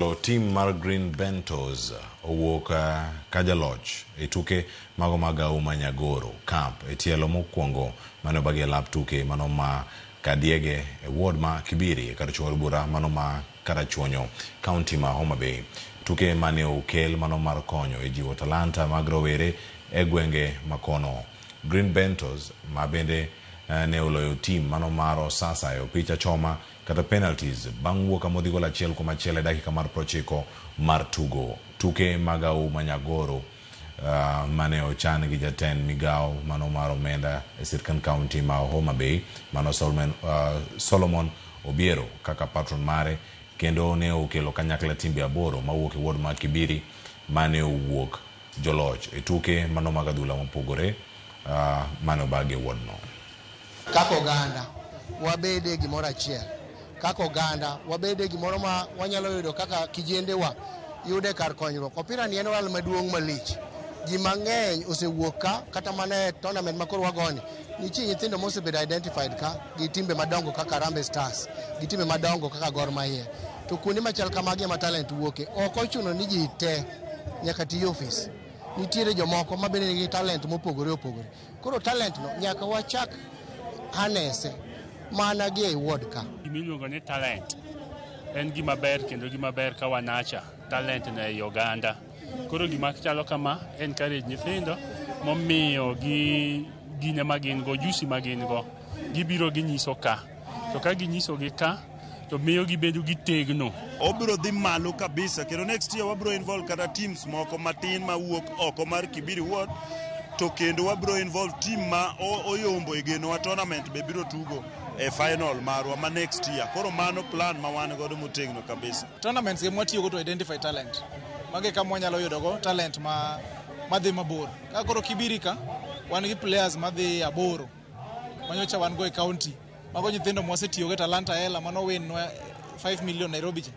Tim mar Green Bentos owuok ka jaloch e tuke mago mag Auma Nyagoro Cup e tielo mokwongo mane obagi e lap tuke mano ma Kadiege e ward ma Kibiri e kar chung' bura mano ma Karachuonyo, kaunti ma Homa Bay. Tuke mane okel mano mar konyo e jiwo talanta mag rowere e gwenge makono. Green Bentos ma bende ne oloyo tim mano mar Osasa e opich achoma kata penalties bang' wuok amodhi gol 1-1 e dakika mar 90 mar tugo. Tuke mag Auma Nyagoro mane ochan gi jatend migao mano mar omenda e sirkand kaunti ma Homa Bay mano Solomon Obiero kaka patron mare kendo ne okelo kanyakla timbe aboro mawuok e ward ma Kibiri mane owuok joloch e tuke mano mag adhula mopogore mane obagi e ward no. Kaka oganda wabede gimoro achiel, kaka oganda wabede gimoro ma wanyalo yudo kaka kijendewa yude kar konyruok. Opira ni en ohala maduong' malich. Ji mang'eny osewuok ka kata mana e tournament ma koro wagoni nitie nyithindo mosebedo identified ka gi timbe madongo kaka Harambee Stars, gi timbe madongo kaka Gor Mahia. To kuonde machal kamagi ema talent wuoke. Ok ochuno ni ji te nyaka ti ofis. Nitiere jomoko ma bende nigi talent mopogore opogore. Koro talent no nyaka wachak harness mana gi ei ward ka. Gima iluongo ni talent en gima ber kendo gima ber ka wanacha talent no ei oganda. Koro gima chalo kama encourage nyithindo momiyo gi gine ma gin go, ujuzi ma gin go, gibiro ginyiso ka. To ka ginyiso gi ka, to miyo gibedo gi tegno. Obiro dhi malo kabisa kendo next year wabiro involve kata teams moko matin mawuok oko mar Kibiri Ward, to kendo wabiro involve team ma oyombo e genowa tournament be biro tugo e final marwa ma next year. Koro mano plan ma wan godo motegno kabisa. Tournaments ge mwatiyogo to identify talent. Mago e kama wanyalo yudogo talent ma madhi mabor. Ka koro Kibiri ka, wan gi players madhi aboro manyocha wan go e county. Mago nyithindo mwasetiyogo e Talanta Hela mano win nwa 5 million Nairobi cha.